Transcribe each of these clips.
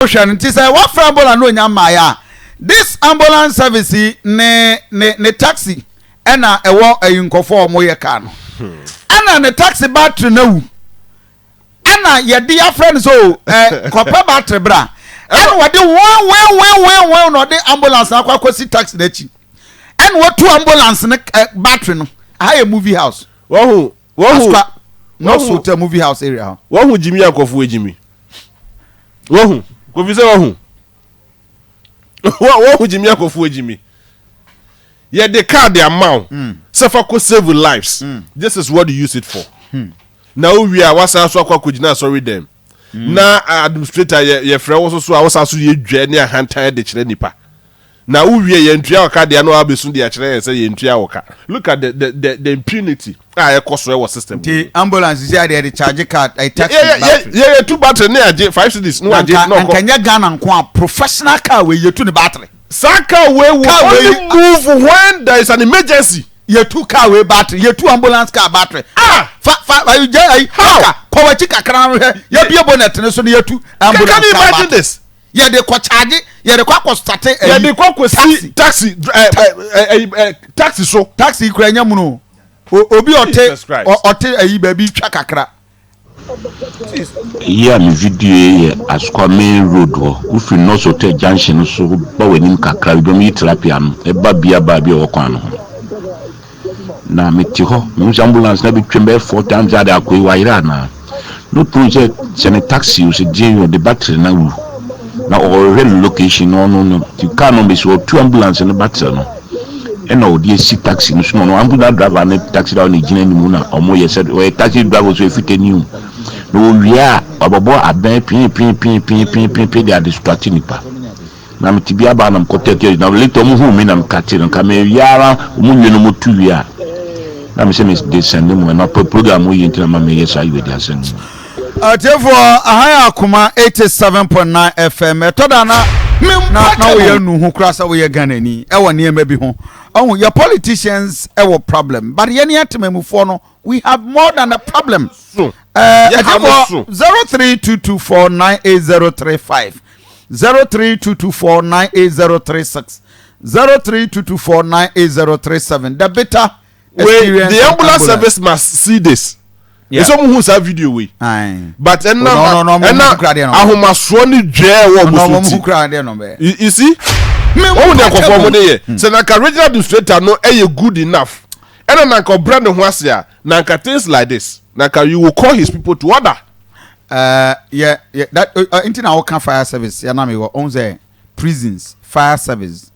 Wohwɛ no nti sɛ wafrɛ ambulance na onya mmaeɛ a, this ambulance service yi ne ne ne taxi ɛna ɛwɔ ɛyi nkɔfoɔ a wɔyɛ car no, ɛna ne taxi battery no awu, ɛna yɛde afrɛ no sɛ o ɛ kɔpɛ battery bra, ɛna wɔde wɔn wɔn wɔn wɔn wɔn na ɔde ambulance no akɔ akɔsi taxi n'akyi, ɛna wɔtu ambulance no ɛ battery no. Aha yɛ Movie House. Wɔhu, wɔhu. Asukwa North Hotel, Movie House area hɔ. Wɔhu gyimi a nkɔfoɔ gyimi. Wɔhu Kofi sɛ wɔhu wɔhu gyimi a nkɔfoɔ gyimi. Yɛde card ama wo sɛ fa kɔ save lives. This is what you use it for. Na wowie a, wasan so akɔ akɔgyina asɔre dɛm na administrator yɛ yɛfrɛ wo so so a, wosan so yɛ dwa ne ahantan de kyerɛ nipa. Na wowie, yɛntua wo ka deɛ, na wabɛsu de akyerɛ yɛn sɛ yɛntua wo ka. Look at the impunity a ɛkɔ so ɛwɔ system. Nti ambulance sisi adeɛ de charge car ɛ taxi battery. Yɛ yɛtu battery ne agye 5 cedis ne wagye na na nka ɔkɔ. Nyɛ Ghana nko a, professional car wei yɛtu ne battery. Saa car wei will Car wei- only move when there is an emergency. Yɛtu car wei battery, yɛtu ambulance car battery. Ah! Fa fa ayi gye ayi. How? Ka kɔ w'akyi kakra no, hwɛ, yɛbie bonnet ne so no, yɛtu ambulance Can you car imagine battery. this? Yɛde kɔ charge, yɛde kɔ akɔ start ɛyi Yɛde kɔ kɔsi taxi ɛ ɛ ɛ ɛ taxi so. Taxi kura nyɛ mu no obi ɔte Jesus Christ. Ɔte ayi baabi twa kakra. Yi a me video yi yɛ Asokwa main road hɔ. Wofiri North Hotel junction no so ba w'anim kakra bi, bɛm yi tilapia no ɛba bia baa bi a ɛwɔ kwan no ho. Na mete hɔ, mehu sɛ ambulance na bɛtwam bɛyɛ four times ade akɔ yi wayerɛ anaa. No tun sɛ ne taxi o sɛ gye o de battery na wu. Na ɔrehwɛ ne location no, ɔno no nti car no bɛsi ɔtu ambulance no battery no, ɛna ɔde asi taxi no so, na ɔno ambulance driver ne taxi driver no gyina anim na ɔmo yɛ sɛ ɔyɛ taxi driver so efitani o. Na owie a, wabɛbɔ abɛn pii pii pii pii pii pii pii de adistract nipa. Na mete bi aba na mekɔ tɛtɛ na later ɔmo hu mi na meka te no nka meyɛ ara ɔmo nwie no, ɔmo tu wie a, na me sɛ me de send mu ɛna ɔpɛ program yi nti na ma meyɛ saa yi wɔ de asɛn mu. Atiefoɔ, aha yɛ Akoma 87.9 FM. Ɛtɔ da na woyɛ nuhu koraa sɛ woyɛ Ghanani ɛwɔ nneɛma bi ho. Ɔho yɛ politicians ɛwɔ problem, but yɛne atemamufoɔ no, we have more than a problem. So yɛ ha no so. Atiefoɔ, 0322498035, 0322498036, 0322498037. The bitter Wait, experience the of ambulance service must see this. Yeah. Ɛsɛ ɔmo hu saa video wei. Aye. But ɛnam No, ɔmo ɛna hu kura deɛ no. ahomasoɔ ne dwɛɛ wɔ ɔno ɔmo ɔmo so hu ti. kura deɛ no bɛyɛ. You see, wɔn de nkɔfɔ ɔmo de yɛ sɛ nanka regional administrator no ɛyɛ good enough, ɛna nanka ɔbrɛ ne ho ase a, nanka things like this, nanka you will call his people to order. Yeah, that nti na wɔka fire service yɛ na mi wɔ ɔn sɛ prisons, fire service,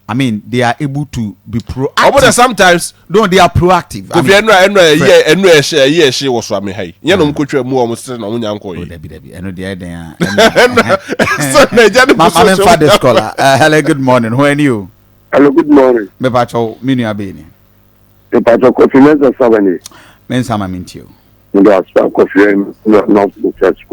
I mean, they are able to be proactive. Ɔmo de sometimes. No, they are proactive. I Kofi mean, ɛnu ɛyɛ ɛnu ɛhyɛ ɛyɛ ɛhyɛ wɔ so ame ha yi nyɛ na ɔmo kotwa mu a ɔmo sɛ na ɔmo nya nkɔ Oh, yi. dabi dabi, ɛno deɛ ɛdɛn a. Ɛna sɛ Naija ne Ma so ma mi fa this caller. Hello, good morning. Who are you? Hello, good morning. Mepa kyɛw, mi nua bɛyi ni. Mepa Kofi Mensa Sabani. Me nsa ma mi nti o. Ndo aspa Kofi no no Church Kofi.